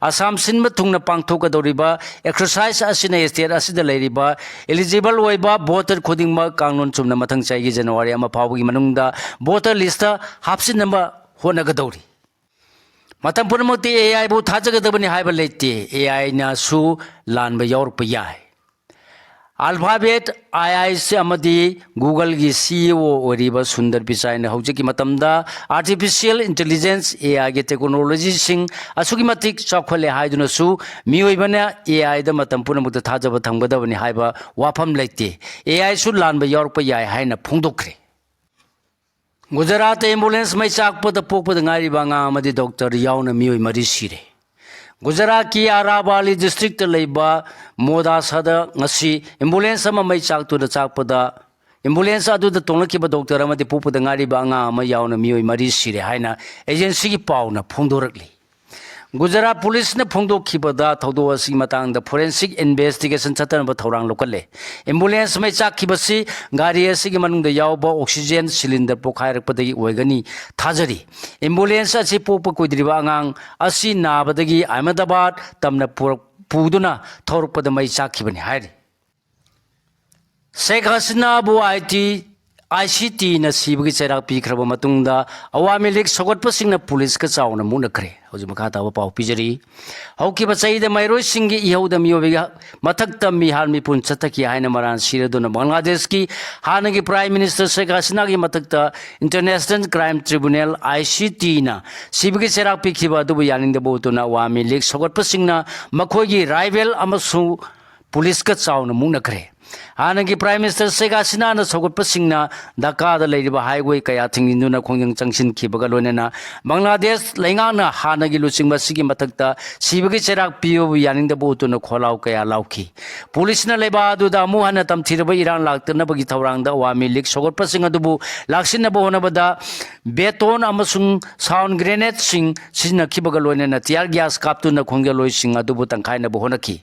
ꯑꯁꯥꯝ ꯁꯤꯟꯕ ꯊꯨꯡꯅ ꯄꯥꯡꯊꯣꯛꯀꯗꯧꯔꯤꯕ ꯑꯦꯛꯁꯔꯁꯥꯏꯖ ꯑꯁꯤꯅ ꯁ꯭ꯇꯦꯠ ꯑꯁꯤꯗ ꯂꯩꯔꯤꯕ ꯏꯂꯤꯖꯤꯕꯜ ꯑꯣꯏꯕ ꯚꯣꯇꯔ ꯈꯨꯗꯤꯡꯃꯛ ꯀꯥꯡꯂꯣꯟ ꯆꯨꯝꯅ ꯃꯊꯪ ꯆꯍꯤꯒꯤ ꯖꯅꯋꯥꯔꯤ ꯑꯃ ꯐꯥꯎꯕꯒꯤ ꯃꯅꯨꯡꯗ ꯚꯣꯇꯔ ꯂꯤꯁꯇ ꯍꯥꯞꯆꯤꯟꯅꯕ ꯍꯣꯠꯅꯒꯗꯧꯔꯤ꯫ ꯃꯇꯝ ꯄꯨꯝꯅꯃꯛꯇ ꯑꯦ ꯑꯥꯏꯕꯨ ꯊꯥꯖꯒꯗꯕꯅꯤ ꯍꯥꯏꯕ ꯂꯩꯇꯦ꯫ ꯑꯦ ꯑꯥꯏꯅꯁꯨ ꯂꯥꯟꯕ ꯌꯥꯎꯔꯛꯄ ꯌꯥꯏ꯫ ꯑꯜꯐꯥꯕꯦꯠ, ꯑꯥꯏ ꯑꯥꯏ ꯁꯤ ꯑꯃꯗꯤ ꯒꯨꯒꯜꯒꯤ ꯁꯤ ꯏ ꯑꯣ ꯑꯣꯏꯔꯤꯕ ꯁꯨꯟꯗꯔ ꯄꯤꯆꯥꯏꯅ ꯍꯧꯖꯤꯛꯀꯤ ꯃꯇꯝꯗ ꯑꯥꯔꯇꯤꯐꯤꯁꯤꯌꯦꯜ ꯏꯟꯇꯦꯂꯤꯖꯦꯟꯁ, ꯑꯦ ꯑꯥꯏꯒꯤ ꯇꯦꯛꯅꯣꯂꯣꯖꯤꯁꯤꯡ ꯑꯁꯨꯛꯀꯤ ꯃꯇꯤꯛ ꯆꯥꯎꯈꯠꯂꯦ ꯍꯥꯏꯗꯨꯅꯁꯨ ꯃꯤꯑꯣꯏꯕꯅ ꯑꯦ ꯑꯥꯏꯗ ꯃꯇꯝ ꯄꯨꯝꯅꯃꯛꯇ ꯊꯥꯖꯕ ꯊꯝꯒꯗꯕꯅꯤ ꯍꯥꯏꯕ ꯋꯥꯐꯝ ꯂꯩꯇꯦ꯫ ꯑꯦ ꯑꯥꯏꯁꯨ ꯂꯥꯟꯕ ꯌꯥꯎꯔꯛꯄ ꯌꯥꯏ ꯍꯥꯏꯅ ꯐꯣꯡꯗꯣꯛꯈ꯭ꯔꯦ꯫ ꯒꯨꯖꯔꯥꯠꯇ ꯑꯦꯝꯕꯨꯂꯦꯟꯁ ꯃꯩ ꯆꯥꯛꯄꯗ ꯄꯣꯛꯄꯗ ꯉꯥꯏꯔꯤꯕ ꯑꯉꯥꯡ ꯑꯃꯗꯤ ꯗꯣꯛꯇꯔ ꯌꯥꯎꯅ ꯃꯤꯑꯣꯏ ꯃꯔꯤ ꯁꯤꯔꯦ꯫ ꯒꯨꯖꯔꯥꯠꯀꯤ ꯑꯔꯥꯕꯥꯂꯤ ꯗꯤꯁꯇ꯭ꯔꯤꯛꯇ ꯂꯩꯕ ꯃꯣꯗꯥꯁꯥꯗ ꯉꯁꯤ ꯑꯦꯝꯕꯨꯂꯦꯟꯁ ꯑꯃ ꯃꯩ ꯆꯥꯛꯇꯨꯅ ꯆꯥꯛꯄꯗ, ꯑꯦꯝꯕꯨꯂꯦꯟꯁ ꯑꯗꯨꯗ ꯇꯣꯡꯂꯛꯈꯤꯕ ꯗꯣꯛꯇꯔ ꯑꯃꯗꯤ ꯄꯣꯛꯄꯗ ꯉꯥꯏꯔꯤꯕ ꯑꯉꯥꯡ ꯑꯃ ꯌꯥꯎꯅ ꯃꯤꯑꯣꯏ ꯃꯔꯤ ꯁꯤꯔꯦ ꯍꯥꯏꯅ ꯑꯦꯖꯦꯟꯁꯤꯒꯤ ꯄꯥꯎꯅ ꯐꯣꯡꯗꯣꯔꯛꯂꯤ꯫ ꯒꯨꯖꯔꯥꯠ ꯄꯨꯂꯤꯁꯅ ꯐꯣꯡꯗꯣꯛꯈꯤꯕꯗ ꯊꯧꯗꯣꯛ ꯑꯁꯤꯒꯤ ꯃꯇꯥꯡꯗ ꯐꯣꯔꯦꯟꯁꯤꯛ ꯏꯟꯚꯦꯁꯇꯤꯒꯦꯁꯟ ꯆꯠꯊꯅꯕ ꯊꯧꯔꯥꯡ ꯂꯧꯈꯠꯂꯦ꯫ ꯑꯦꯝꯕꯨꯂꯦꯟꯁ ꯃꯩ ꯆꯥꯛꯈꯤꯕꯁꯤ ꯒꯥꯔꯤ ꯑꯁꯤꯒꯤ ꯃꯅꯨꯡꯗ ꯌꯥꯎꯕ ꯑꯣꯛꯁꯤꯖꯦꯟ ꯁꯤꯂꯤꯟꯗꯔ ꯄꯣꯈꯥꯏꯔꯛꯄꯗꯒꯤ ꯑꯣꯏꯒꯅꯤ ꯊꯥꯖꯔꯤ꯫ ꯑꯦꯝꯕꯨꯂꯦꯟꯁ ꯑꯁꯤ ꯄꯣꯛꯄ ꯀꯨꯏꯗ꯭ꯔꯤꯕ ꯑꯉꯥꯡ ꯑꯁꯤ ꯅꯥꯕꯗꯒꯤ ꯑꯍꯃꯗꯕꯥꯗ ꯇꯝꯅ ꯄꯨꯔꯛ-, ꯄꯨꯗꯨꯅ ꯊꯧꯔꯛꯄꯗ ꯃꯩ ꯆꯥꯛꯈꯤꯕꯅꯤ ꯍꯥꯏꯔꯤ꯫ ꯁꯦꯈ ꯍꯁꯤꯅꯥꯕꯨ ꯑꯥꯏ ꯇꯤ, ꯑꯥꯏ ꯁꯤ ꯇꯤꯅ ꯁꯤꯕꯒꯤ ꯆꯩꯔꯥꯛ ꯄꯤꯈ꯭ꯔꯕ ꯃꯇꯨꯡꯗ ꯑꯋꯥꯃꯤ ꯂꯤꯒ ꯁꯧꯒꯠꯄꯁꯤꯡꯅ ꯄꯨꯂꯤꯁꯀ ꯆꯥꯎꯅ ꯃꯨꯛꯅꯈ꯭ꯔꯦ꯫ ꯍꯧꯖꯤꯛ ꯃꯈꯥ ꯇꯥꯕ ꯄꯥꯎ ꯄꯤꯖꯔꯤ꯫ ꯍꯧꯈꯤꯕ ꯆꯍꯤꯗ ꯃꯩꯔꯣꯏꯁꯤꯡꯒꯤ ꯏꯍꯧꯗ ꯃꯤꯑꯣꯏꯕꯒꯤ ꯃꯊꯛꯇ ꯃꯤꯍꯥꯠ ꯃꯤꯄꯨꯟ ꯆꯠꯊꯈꯤ ꯍꯥꯏꯅ ꯃꯔꯥꯜ ꯁꯤꯔꯗꯨꯅ ꯕꯪꯒ꯭ꯂꯥꯗꯦꯁꯀꯤ ꯍꯥꯟꯅꯒꯤ ꯄ꯭ꯔꯥꯏꯝ ꯃꯤꯅꯤꯁꯇꯔ ꯁꯦꯈ ꯍꯁꯤꯅꯥꯒꯤ ꯃꯊꯛꯇ ꯏꯟꯇꯔꯅꯦꯁꯅꯦꯜ ꯀ꯭ꯔꯥꯏꯝ ꯇ꯭ꯔꯤꯕꯨꯅꯦꯜ, ꯑꯥꯏ ꯁꯤ ꯇꯤꯅ ꯁꯤꯕꯒꯤ ꯆꯩꯔꯥꯛ ꯄꯤꯈꯤꯕ ꯑꯗꯨꯕꯨ ꯌꯥꯅꯤꯡꯗꯕ ꯎꯠꯇꯨꯅ ꯑꯋꯥꯃꯤ ꯂꯤꯒ ꯁꯧꯒꯠꯄꯁꯤꯡꯅ ꯃꯈꯣꯏꯒꯤ ꯔꯥꯏꯚꯦꯜ ꯑꯃꯁꯨꯡ ꯄꯨꯂꯤꯁꯀ ꯆꯥꯎꯅ ꯃꯨꯛꯅꯈ꯭ꯔꯦ꯫ ꯍꯥꯟꯅꯒꯤ Prime Minister ꯁꯦꯈ ꯍꯁꯤꯅꯥꯅ ꯁꯧꯒꯠꯄꯁꯤꯡꯅ ꯙꯥꯀꯥꯗ ꯂꯩꯔꯤꯕ highway ꯀꯌꯥ ꯊꯤꯡꯖꯤꯟꯗꯨꯅ ꯈꯣꯡꯖꯪ ꯆꯪꯁꯤꯟꯈꯤꯕꯒ ꯂꯣꯏꯅꯅ ꯕꯪꯒ꯭ꯂꯥꯗꯦꯁ ꯂꯩꯉꯥꯛꯅ ꯍꯥꯟꯅꯒꯤ ꯂꯨꯆꯤꯡꯕ ꯑꯁꯤꯒꯤ ꯃꯊꯛꯇ ꯁꯤꯕꯒꯤ ꯆꯩꯔꯥꯛ ꯄꯤꯕꯕꯨ ꯌꯥꯅꯤꯡꯗꯕ ꯎꯠꯇꯨꯅ ꯈꯣꯜꯂꯥꯎ ꯀꯌꯥ ꯂꯥꯎꯈꯤ꯫ ꯄꯨꯂꯤꯁꯅ ꯂꯩꯕꯥꯛ ꯑꯗꯨꯗ ꯑꯃꯨꯛ ꯍꯟꯅ ꯇꯝꯊꯤꯔꯕ ꯏꯔꯥꯡ ꯂꯥꯛꯇꯅꯕꯒꯤ ꯊꯧꯔꯥꯡꯗ ꯑꯋꯥꯃꯤ ꯂꯤꯒ ꯁꯧꯒꯠꯄꯁꯤꯡ ꯑꯗꯨꯕꯨ ꯂꯥꯛꯁꯤꯟꯅꯕ ꯍꯣꯠꯅꯕꯗ ꯕꯦꯇꯣꯟ ꯑꯃꯁꯨꯡ sound grenade ꯁꯤꯡ ꯁꯤꯖꯤꯟꯅꯈꯤꯕꯒ ꯂꯣꯏꯅꯅ tear gas ꯀꯥꯞꯇꯨꯅ ꯈꯣꯡꯖꯜꯂꯣꯏꯁꯤꯡ ꯑꯗꯨꯕꯨ ꯇꯪꯈꯥꯏꯅꯕ ꯍꯣꯠꯅꯈꯤ꯫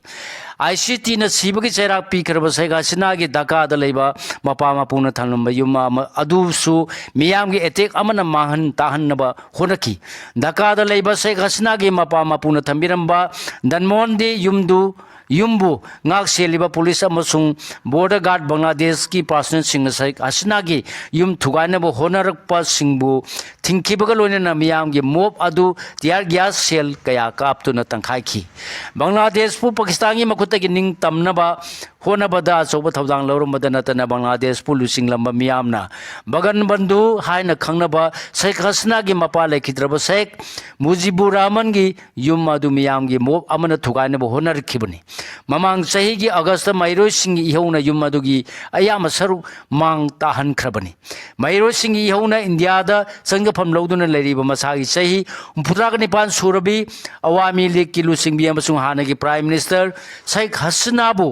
ICT ꯅ ꯁꯤꯕꯒꯤ ꯆꯩꯔꯥꯛ ꯄꯤꯈ꯭ꯔꯕ ꯁꯦꯈ ꯍꯁꯤꯅꯥꯒꯤ ꯙꯥꯀꯥꯗ ꯂꯩꯕ ꯃꯄꯥ ꯃꯄꯨꯅ ꯊꯝꯂꯝꯕ ꯌꯨꯝ ꯑꯃ ꯑꯗꯨꯁꯨ ꯃꯤꯌꯥꯝꯒꯤ attack ꯑꯃꯅ ꯃꯥꯡꯍꯟ ꯇꯥꯍꯟꯅꯕ ꯍꯣꯠꯅꯈꯤ꯫ ꯙꯥꯀꯥꯗ ꯂꯩꯕ ꯁꯦꯈ ꯍꯁꯤꯅꯥꯒꯤ ꯃꯄꯥ ꯃꯄꯨꯅ ꯊꯝꯕꯤꯔꯝꯕ ꯗꯟꯃꯣꯍꯟꯗꯤ ꯌꯨꯝꯗꯨ, ꯌꯨꯝꯕꯨ ꯉꯥꯛ ꯁꯦꯜꯂꯤꯕ ꯄꯨꯂꯤꯁ ꯑꯃꯁꯨꯡ border guard ꯕꯪꯒ꯭ꯂꯥꯗꯦꯁꯀꯤ personnel ꯁꯤꯡꯅ ꯁꯦꯈ ꯍꯁꯤꯅꯥꯒꯤ ꯌꯨꯝ ꯊꯨꯒꯥꯏꯅꯕ ꯍꯣꯠꯅꯔꯛꯄꯁꯤꯡꯕꯨ ꯊꯤꯡꯈꯤꯕꯒ ꯂꯣꯏꯅꯅ ꯃꯤꯌꯥꯝꯒꯤ mob ꯑꯗꯨ tear gas shell ꯀꯌꯥ ꯀꯥꯞꯇꯨꯅ ꯇꯪꯈꯥꯏꯈꯤ꯫ ꯕꯪꯒ꯭ꯂꯥꯗꯦꯁꯄꯨ ꯄꯥꯀꯤꯁꯇꯥꯟꯒꯤ ꯃꯈꯨꯠꯇꯒꯤ ꯅꯤꯡꯇꯝꯅꯕ ꯍꯣꯠꯅꯕꯗ ꯑꯆꯧꯕ ꯊꯧꯗꯥꯡ ꯂꯧꯔꯝꯕꯗ ꯅꯠꯇꯅ ꯕꯪꯒ꯭ꯂꯥꯗꯦꯁꯄꯨ ꯂꯨꯆꯤꯡꯂꯝꯕ ꯃꯤꯌꯥꯝꯅ ꯕꯒꯟ ꯕꯟꯙꯨ ꯍꯥꯏꯅ ꯈꯪꯅꯕ ꯁꯦꯈ ꯍꯁꯤꯅꯥꯒꯤ ꯃꯄꯥ ꯂꯩꯈꯤꯗ꯭ꯔꯕ ꯁꯦꯈ ꯃꯨꯖꯤꯕꯨꯔ ꯔꯍꯃꯟꯒꯤ ꯌꯨꯝ ꯑꯗꯨ ꯃꯤꯌꯥꯝꯒꯤ mob ꯑꯃꯅ ꯊꯨꯒꯥꯏꯅꯕ ꯍꯣꯠꯅꯔꯛꯈꯤꯕꯅꯤ꯫ ꯃꯃꯥꯡ ꯆꯍꯤꯒꯤ ꯑꯥꯒꯁꯇ ꯃꯍꯩꯔꯣꯏꯁꯤꯡꯒꯤ ꯏꯍꯧꯅ ꯌꯨꯝ ꯑꯗꯨꯒꯤ ꯑꯌꯥꯝꯕ ꯁꯔꯨꯛ ꯃꯥꯡ ꯇꯥꯍꯟꯈ꯭ꯔꯕꯅꯤ꯫ ꯃꯍꯩꯔꯣꯏꯁꯤꯡꯒꯤ ꯏꯍꯧꯅ ꯏꯟꯗꯤꯌꯥꯗ ꯆꯪꯖꯐꯝ ꯂꯧꯗꯨꯅ ꯂꯩꯔꯤꯕ ꯃꯁꯥꯒꯤ ꯆꯍꯤ ꯍꯨꯝꯐꯨꯇꯔꯥꯒ ꯅꯤꯄꯥꯟ ꯁꯨꯔꯕꯤ ꯑꯋꯥꯃꯤ ꯂꯤꯒꯀꯤ ꯂꯨꯆꯤꯡꯕꯤ ꯑꯃꯁꯨꯡ ꯍꯥꯟꯅꯒꯤ Prime Minister ꯁꯦꯈ ꯍꯁꯤꯅꯥꯕꯨ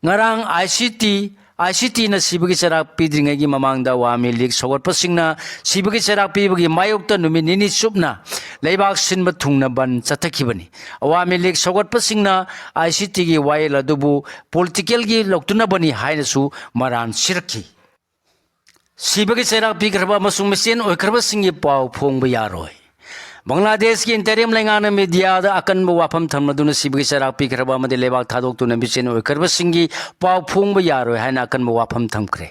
ꯉꯔꯥꯡ ICT, ICT ꯅ ꯁꯤꯕꯒꯤ ꯆꯩꯔꯥꯛ ꯄꯤꯗ꯭ꯔꯤꯉꯩꯒꯤ ꯃꯃꯥꯡꯗ ꯑꯋꯥꯃꯤ ꯂꯤꯒ ꯁꯧꯒꯠꯄꯁꯤꯡꯅ ꯁꯤꯕꯒꯤ ꯆꯩꯔꯥꯛ ꯄꯤꯕꯒꯤ ꯃꯥꯌꯣꯛꯇ ꯅꯨꯃꯤꯠ ꯅꯤꯅꯤ ꯆꯨꯞꯅ ꯂꯩꯕꯥꯛ ꯁꯤꯟꯕ ꯊꯨꯡꯅ ꯕꯟ ꯆꯠꯊꯈꯤꯕꯅꯤ꯫ ꯑꯋꯥꯃꯤ ꯂꯤꯒ ꯁꯧꯒꯠꯄꯁꯤꯡꯅ ICT ꯒꯤ ꯋꯥꯌꯦꯜ ꯑꯗꯨꯕꯨ political ꯒꯤ ꯂꯧꯇꯨꯅꯕꯅꯤ ꯍꯥꯏꯅꯁꯨ ꯃꯔꯥꯟ ꯁꯤꯔꯛꯈꯤ꯫ ꯁꯤꯕꯒꯤ ꯆꯩꯔꯥꯛ ꯄꯤꯈ꯭ꯔꯕ ꯑꯃꯁꯨꯡ ꯃꯤꯆꯦꯟ ꯑꯣꯏꯈ꯭ꯔꯕꯁꯤꯡꯒꯤ ꯄꯥꯎ ꯐꯣꯡꯕ ꯌꯥꯔꯣꯏ꯫ ꯕꯪꯒ꯭ꯂꯥꯗꯦꯁꯀꯤ interim ꯂꯩꯉꯥꯛꯅ ꯃꯤꯗꯤꯌꯥꯗ ꯑꯀꯟꯕ ꯋꯥꯐꯝ ꯊꯝꯂꯗꯨꯅ ꯁꯤꯕꯒꯤ ꯆꯩꯔꯥꯛ ꯄꯤꯈ꯭ꯔꯕ ꯑꯃꯗꯤ ꯂꯩꯕꯥꯛ ꯊꯥꯗꯣꯛꯇꯨꯅ ꯃꯤꯆꯦꯟ ꯑꯣꯏꯈ꯭ꯔꯕꯁꯤꯡꯒꯤ ꯄꯥꯎ ꯐꯣꯡꯕ ꯌꯥꯔꯣꯏ ꯍꯥꯏꯅ ꯑꯀꯟꯕ ꯋꯥꯐꯝ ꯊꯝꯈ꯭ꯔꯦ꯫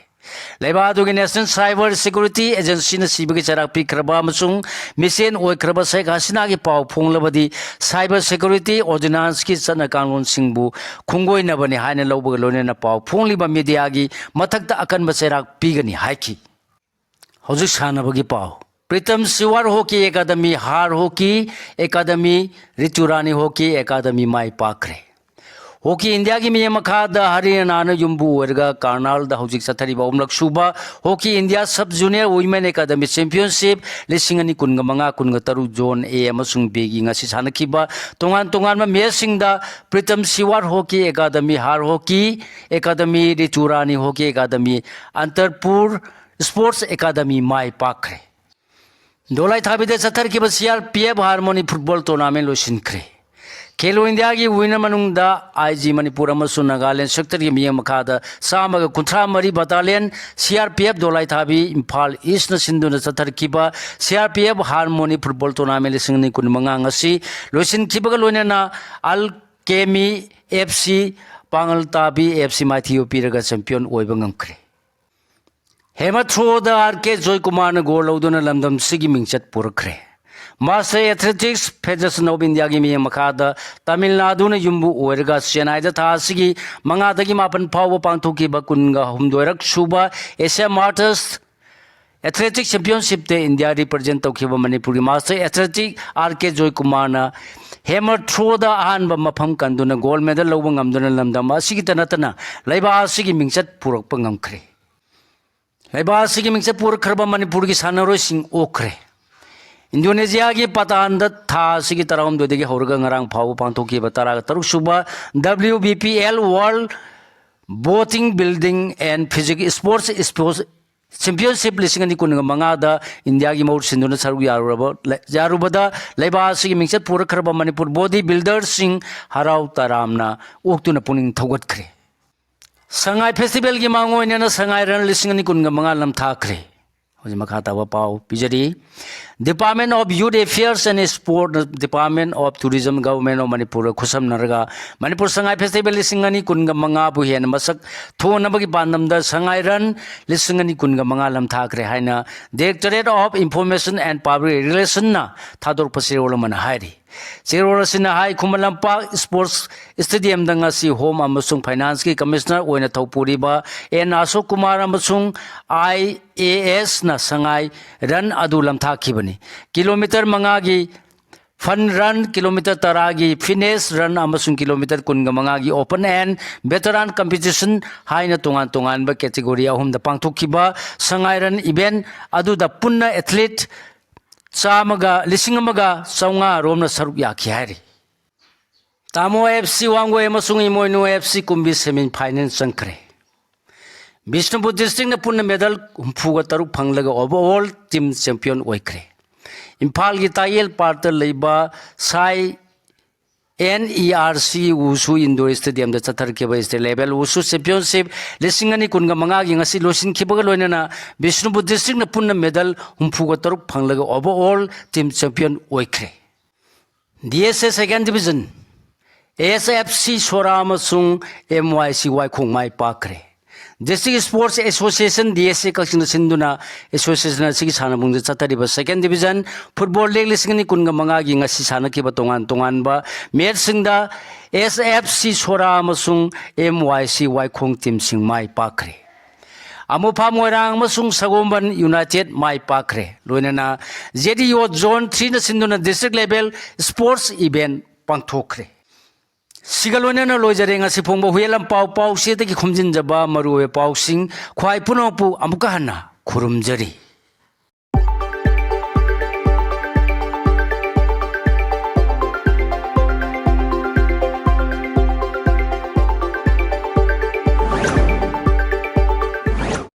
ꯂꯩꯕꯥꯛ ꯑꯗꯨꯒꯤ National Cyber Security Agency ꯅ ꯁꯤꯕꯒꯤ ꯆꯩꯔꯥꯛ ꯄꯤꯈ꯭ꯔꯕ ꯑꯃꯁꯨꯡ ꯃꯤꯆꯦꯟ ꯑꯣꯏꯈ꯭ꯔꯕ ꯁꯦꯈ ꯍꯁꯤꯅꯥꯒꯤ ꯄꯥꯎ ꯐꯣꯡꯂꯕꯗꯤ cyber security ordinance ꯀꯤ ꯆꯠꯅ ꯀꯥꯡꯂꯣꯟꯁꯤꯡꯕꯨ ꯈꯣꯡꯒꯣꯏꯅꯕꯅꯤ ꯍꯥꯏꯅ ꯂꯧꯕꯒ ꯂꯣꯏꯅꯅ ꯄꯥꯎ ꯐꯣꯡꯂꯤꯕ ꯃꯤꯗꯤꯌꯥꯒꯤ ꯃꯊꯛꯇ ꯑꯀꯟꯕ ꯆꯩꯔꯥꯛ ꯄꯤꯒꯅꯤ ꯍꯥꯏꯈꯤ꯫ ꯍꯧꯖꯤꯛ ꯁꯥꯟꯅꯕꯒꯤ ꯄꯥꯎ꯫ ꯄ꯭ꯔꯤꯇꯝ ꯁꯤꯋꯥꯔ ꯍꯣꯀꯤ ꯑꯦꯀꯥꯗꯃꯤ, ꯍꯥꯔ ꯍꯣꯀꯤ ꯑꯦꯀꯥꯗꯃꯤ, ꯔꯤꯇꯨꯔꯥꯅꯤ ꯍꯣꯀꯤ ꯑꯦꯀꯥꯗꯃꯤ ꯃꯥꯏ ꯄꯥꯛꯈ꯭ꯔꯦ꯫ ꯍꯣꯀꯤ ꯏꯟꯗꯤꯌꯥꯒꯤ ꯃꯤꯠꯌꯦꯡ ꯃꯈꯥꯗ ꯍꯔꯤꯌꯥꯅꯥꯅ ꯌꯨꯝꯕꯨ ꯑꯣꯏꯔꯒ ꯀꯥꯔꯅꯥꯜꯗ ꯍꯧꯖꯤꯛ ꯆꯠꯊꯔꯤꯕ ꯑꯍꯨꯝꯂꯛ ꯁꯨꯕ hockey India sub junior women academy championship ꯂꯤꯁꯤꯡ ꯑꯅꯤ ꯀꯨꯟꯒ ꯃꯉꯥ ꯀꯨꯟꯒ ꯇꯔꯨꯛ ꯖꯣꯟ ꯑꯦ ꯑꯃꯁꯨꯡ ꯕꯤꯒꯤ ꯉꯁꯤ ꯁꯥꯟꯅꯈꯤꯕ ꯇꯣꯉꯥꯟ ꯇꯣꯉꯥꯟꯕ ꯃꯦꯆꯁꯤꯡꯗ ꯄ꯭ꯔꯤꯇꯝ ꯁꯤꯋꯥꯔ ꯍꯣꯀꯤ ꯑꯦꯀꯥꯗꯃꯤ, ꯍꯥꯔ hockey academy, ꯔꯤꯇꯨꯔꯥꯅꯤ hockey academy, ꯑꯟꯇꯔꯄꯨꯔ sports academy ꯃꯥꯏ ꯄꯥꯛꯈ꯭ꯔꯦ꯫ ꯗꯣꯂꯥꯏꯊꯥꯕꯤꯗ ꯆꯠꯊꯔꯛꯈꯤꯕ C R P F harmony football tournament ꯂꯣꯏꯁꯤꯟꯈ꯭ꯔꯦ꯫ ꯈꯦꯂꯣ ꯏꯟꯗꯤꯌꯥꯒꯤ ꯋꯤꯅꯔ ꯃꯅꯨꯡꯗ ꯑꯥꯏ ꯖꯤ ꯃꯅꯤꯄꯨꯔ ꯑꯃꯁꯨꯡ ꯅꯥꯒꯥꯂꯦꯟ ꯁꯦꯛꯇꯔꯒꯤ ꯃꯤꯠꯌꯦꯡ ꯃꯈꯥꯗ ꯆꯥꯝꯃꯒ ꯀꯨꯟꯊ꯭ꯔꯥ ꯃꯔꯤ battalion C R P F ꯗꯣꯂꯥꯏꯊꯥꯕꯤ ꯏꯝꯐꯥꯜ ꯏꯁꯅ ꯁꯤꯟꯗꯨꯅ ꯆꯠꯊꯔꯛꯈꯤꯕ C R P F harmony football tournament ꯂꯤꯁꯤꯡ ꯑꯅꯤ ꯀꯨꯟꯃꯉꯥ ꯉꯁꯤ ꯂꯣꯏꯁꯤꯟꯈꯤꯕꯒ ꯂꯣꯏꯅꯅ ꯑꯜ ꯀꯦꯃꯤ ꯑꯦꯐ ꯁꯤ ꯄꯥꯡꯒꯜ ꯇꯥꯕꯤ ꯑꯦꯐ ꯁꯤ ꯃꯥꯏꯊꯤꯕ ꯄꯤꯔꯒ ꯆꯦꯝꯄꯤꯌꯟ ꯑꯣꯏꯕ ꯉꯝꯈ꯭ꯔꯦ꯫ ꯍꯦꯃꯔ ꯊ꯭ꯔꯣꯗ ꯑꯥꯔ ꯀꯦ ꯖꯣꯏꯀꯨꯃꯥꯔꯅ ꯒꯣꯜ ꯂꯧꯗꯨꯅ ꯂꯝꯗꯝꯁꯤꯒꯤ ꯃꯤꯡꯆꯠ ꯄꯨꯔꯛꯈ꯭ꯔꯦ꯫ ꯃꯥꯁꯇꯔ ꯑꯦꯊꯂꯦꯇꯤꯛꯁ ꯐꯦꯗꯔꯦꯁꯟ ꯑꯣꯐ ꯏꯟꯗꯤꯌꯥꯒꯤ ꯃꯤꯠꯌꯦꯡ ꯃꯈꯥꯗ ꯇꯥꯃꯤꯜ ꯅꯥꯗꯨꯅ ꯌꯨꯝꯕꯨ ꯑꯣꯏꯔꯒ ꯆꯦꯟꯅꯥꯏꯗ ꯊꯥ ꯑꯁꯤꯒꯤ ꯃꯉꯥꯗꯒꯤ ꯃꯥꯄꯟ ꯐꯥꯎꯕ ꯄꯥꯡꯊꯣꯛꯈꯤꯕ ꯀꯨꯟꯒ ꯍꯨꯝꯗꯣꯏꯔꯛ ꯁꯨꯕ ꯑꯦꯁꯤꯌꯥ ꯃꯥꯁꯇꯔꯁ ꯑꯦꯊꯂꯦꯇꯤꯛꯁ ꯆꯦꯝꯄꯤꯌꯟꯁꯤꯞꯇ ꯏꯟꯗꯤꯌꯥ ꯔꯤꯄ꯭ꯔꯖꯦꯟ ꯇꯧꯈꯤꯕ ꯃꯅꯤꯄꯨꯔꯒꯤ ꯃꯥꯁꯇꯔ ꯑꯦꯊꯂꯦꯇꯤꯛ ꯑꯥꯔ ꯀꯦ ꯖꯣꯏꯀꯨꯃꯥꯔꯅ ꯍꯦꯃꯔ ꯊ꯭ꯔꯣꯗ ꯑꯍꯥꯟꯕ ꯃꯐꯝ ꯀꯟꯗꯨꯅ ꯒꯣꯜ ꯃꯦꯗꯜ ꯂꯧꯕ ꯉꯝꯗꯨꯅ ꯂꯝꯗꯝ ꯑꯁꯤꯒꯤꯇ ꯅꯠꯇꯅ ꯂꯩꯕꯥꯛ ꯑꯁꯤꯒꯤ ꯃꯤꯡꯆꯠ ꯄꯨꯔꯛꯄ ꯉꯝꯈ꯭ꯔꯦ꯫ ꯂꯩꯕꯥꯛ ꯑꯁꯤꯒꯤ ꯃꯤꯡꯆꯠ ꯄꯨꯔꯛꯈ꯭ꯔꯕ ꯃꯅꯤꯄꯨꯔꯒꯤ ꯁꯥꯟꯅꯔꯣꯏꯁꯤꯡ ꯑꯣꯛꯈ꯭ꯔꯦ꯫ ꯏꯟꯗꯣꯅꯦꯁꯤꯌꯥꯒꯤ ꯄꯇꯥꯟꯗ ꯊꯥ ꯑꯁꯤꯒꯤ ꯇꯔꯥꯍꯨꯝꯗꯣꯏꯗꯒꯤ ꯍꯧꯔꯒ ꯉꯔꯥꯡ ꯐꯥꯎꯕ ꯄꯥꯡꯊꯣꯛꯈꯤꯕ ꯇꯔꯥꯒ ꯇꯔꯨꯛ ꯁꯨꯕ W B P L World Body Building and Physique Sports Sports Championship ꯂꯤꯁꯤꯡ ꯑꯅꯤ ꯀꯨꯟꯒ ꯃꯉꯥꯗ ꯏꯟꯗꯤꯌꯥꯒꯤ ꯃꯍꯨꯠ ꯁꯤꯟꯗꯨꯅ ꯁꯔꯨꯛ ꯌꯥꯔꯨꯔꯕ, ꯌꯥꯔꯨꯕꯗ ꯂꯩꯕꯥꯛ ꯑꯁꯤꯒꯤ ꯃꯤꯡꯆꯠ ꯄꯨꯔꯛꯈ꯭ꯔꯕ ꯃꯅꯤꯄꯨꯔ ꯕꯣꯗꯤ ꯕꯤꯜꯗꯔꯁꯤꯡ ꯍꯔꯥꯎ ꯇꯔꯥꯝꯅ ꯑꯣꯛꯇꯨꯅ ꯄꯨꯛꯅꯤꯡ ꯊꯧꯒꯠꯈ꯭ꯔꯦ꯫ ꯁꯉꯥꯏ ꯐꯦꯁꯇꯤꯚꯦꯜꯒꯤ ꯃꯥꯡꯑꯣꯏꯅꯅ ꯁꯉꯥꯏ ꯔꯟ ꯂꯤꯁꯤꯡ ꯑꯅꯤ ꯀꯨꯟꯒ ꯃꯉꯥ ꯂꯝꯊꯥꯈ꯭ꯔꯦ꯫ ꯍꯧꯖꯤꯛ ꯃꯈꯥ ꯇꯥꯕ ꯄꯥꯎ ꯄꯤꯖꯔꯤ꯫ Department of Youth Affairs and Sport, Department of Tourism, Government of ꯃꯅꯤꯄꯨꯔꯒ ꯈꯨꯠꯁꯝꯅꯔꯒ ꯃꯅꯤꯄꯨꯔ ꯁꯉꯥꯏ ꯐꯦꯁꯇꯤꯚꯦꯜ ꯂꯤꯁꯤꯡ ꯑꯅꯤ ꯀꯨꯟꯒ ꯃꯉꯥꯕꯨ ꯍꯦꯟꯅ ꯃꯁꯛ ꯊꯣꯛꯅꯕꯒꯤ ꯄꯥꯟꯗꯝꯗ ꯁꯉꯥꯏ ꯔꯟ ꯂꯤꯁꯤꯡ ꯑꯅꯤ ꯀꯨꯟꯒ ꯃꯉꯥ ꯂꯝꯊꯥꯈ꯭ꯔꯦ ꯍꯥꯏꯅ Directorate of Information and Public Relationꯅ ꯊꯥꯗꯣꯔꯛꯄ ꯆꯦꯔꯣꯜ ꯑꯃꯅ ꯍꯥꯏꯔꯤ꯫ ꯆꯦꯔꯣꯜ ꯑꯁꯤꯅ ꯍꯥꯏ, ꯈꯨꯃꯟ ꯂꯝꯄꯥꯛ ꯁ꯭ꯄꯣꯔꯠꯁ ꯁ꯭ꯇꯦꯗꯤꯌꯝꯗ ꯉꯁꯤ ꯍꯣꯝ ꯑꯃꯁꯨꯡ ꯐꯥꯏꯅꯥꯟꯁꯀꯤ ꯀꯃꯤꯁꯅꯔ ꯑꯣꯏꯅ ꯊꯧꯄꯨꯔꯤꯕ ꯑꯦꯟ ꯑꯁꯣꯛ ꯀꯨꯃꯥꯔ ꯑꯃꯁꯨꯡ ꯑꯥꯏ ꯑꯦ ꯑꯦꯁꯅ ꯁꯉꯥꯏ ꯔꯟ ꯑꯗꯨ ꯂꯝꯊꯥꯈꯤꯕꯅꯤ꯫ ꯀꯤꯂꯣꯃꯤꯇꯔ ꯃꯉꯥꯒꯤ Fun Run, kilometer ꯇꯔꯥꯒꯤ fitness run ꯑꯃꯁꯨꯡ kilometer ꯀꯨꯟꯒ ꯃꯉꯥꯒꯤ open and veteran competition ꯍꯥꯏꯅ ꯇꯣꯉꯥꯟ ꯇꯣꯉꯥꯟꯕ category ꯑꯍꯨꯝꯗ ꯄꯥꯡꯊꯣꯛꯈꯤꯕ ꯁꯉꯥꯏ Run event ꯑꯗꯨꯗ ꯄꯨꯟꯅ athlete ꯆꯥꯝꯃꯒ, ꯂꯤꯁꯤꯡ ꯑꯃꯒ ꯆꯥꯝꯃꯉꯥ ꯔꯣꯝꯅ ꯁꯔꯨꯛ ꯌꯥꯈꯤ ꯍꯥꯏꯔꯤ꯫ ꯇꯥꯃꯣ F C ꯋꯥꯡꯒꯣꯏ ꯑꯃꯁꯨꯡ ꯏꯃꯣꯏꯅꯨ F C ꯀꯨꯝꯕꯤ semi final ꯆꯪꯈ꯭ꯔꯦ꯫ ꯕꯤꯁꯅꯨꯄꯨꯔ districtꯅ ꯄꯨꯟꯅ medal ꯍꯨꯝꯐꯨꯒ ꯇꯔꯨꯛ ꯐꯪꯂꯒ overall team champion ꯑꯣꯏꯈ꯭ꯔꯦ꯫ ꯏꯝꯐꯥꯜꯒꯤ ꯇꯥꯌꯦꯜ ꯄꯥꯔꯛꯇ ꯂꯩꯕ ꯁꯥꯏ N E R C Wushu Indoor Stadiumꯗ ꯆꯠꯊꯔꯛꯈꯤꯕ state level Wushu championship ꯂꯤꯁꯤꯡ ꯑꯅꯤ ꯀꯨꯟꯒ ꯃꯉꯥꯒꯤ ꯉꯁꯤ ꯂꯣꯏꯁꯤꯟꯈꯤꯕꯒ ꯂꯣꯏꯅꯅ ꯕꯤꯁꯅꯨꯄꯨꯔ districtꯅ ꯄꯨꯟꯅ medal ꯍꯨꯝꯐꯨꯒ ꯇꯔꯨꯛ ꯐꯪꯂꯒ overall team champion ꯑꯣꯏꯈ꯭ꯔꯦ꯫ D S A second division, S F C ꯁꯣꯔꯥ ꯑꯃꯁꯨꯡ M Y C ꯋꯥꯏꯈꯣꯡ my ꯄꯥꯛꯈ꯭ꯔꯦ꯫ District Sports Association, D S A ꯀꯛꯆꯤꯡꯅ ꯁꯤꯟꯗꯨꯅ association ꯑꯁꯤꯒꯤ ꯁꯥꯟꯅꯄꯨꯡꯗ ꯆꯠꯊꯔꯤꯕ second division football league ꯂꯤꯁꯤꯡ ꯑꯅꯤ ꯀꯨꯟꯒ ꯃꯉꯥꯒꯤ ꯉꯁꯤ ꯁꯥꯟꯅꯈꯤꯕ ꯇꯣꯉꯥꯟ ꯇꯣꯉꯥꯟꯕ matchꯁꯤꯡꯗ S F C ꯁꯣꯔꯥ ꯑꯃꯁꯨꯡ M Y C ꯋꯥꯏꯈꯣꯡ teamꯁꯤꯡ ꯃꯥꯏ ꯄꯥꯛꯈ꯭ꯔꯦ꯫ ꯑꯃꯨꯐꯥ ꯃꯣꯏꯔꯥꯡ ꯑꯃꯁꯨꯡ ꯁꯒꯣꯜꯕꯟ United ꯃꯥꯏ ꯄꯥꯛꯈ꯭ꯔꯦ꯫ ꯂꯣꯏꯅꯅ Z E O Zone threeꯅ ꯁꯤꯟꯗꯨꯅ district level sports event ꯄꯥꯡꯊꯣꯛꯈ꯭ꯔꯦ꯫ ꯁꯤꯒ ꯂꯣꯏꯅꯅ ꯂꯣꯏꯖꯔꯦ ꯉꯁꯤ ꯐꯣꯡꯕ ꯍꯨꯌꯦꯜꯂꯝ ꯄꯥꯎ ꯄꯥꯎꯆꯦꯗꯒꯤ ꯈꯣꯝꯖꯤꯟꯖꯕ ꯃꯔꯨꯑꯣꯏꯕ ꯄꯥꯎꯁꯤꯡ꯫ ꯈ꯭ꯋꯥꯏ ꯄꯨꯝꯅꯃꯛꯄꯨ ꯑꯃꯨꯛꯀ ꯍꯟꯅ ꯈꯨꯔꯨꯝꯖꯔꯤ꯫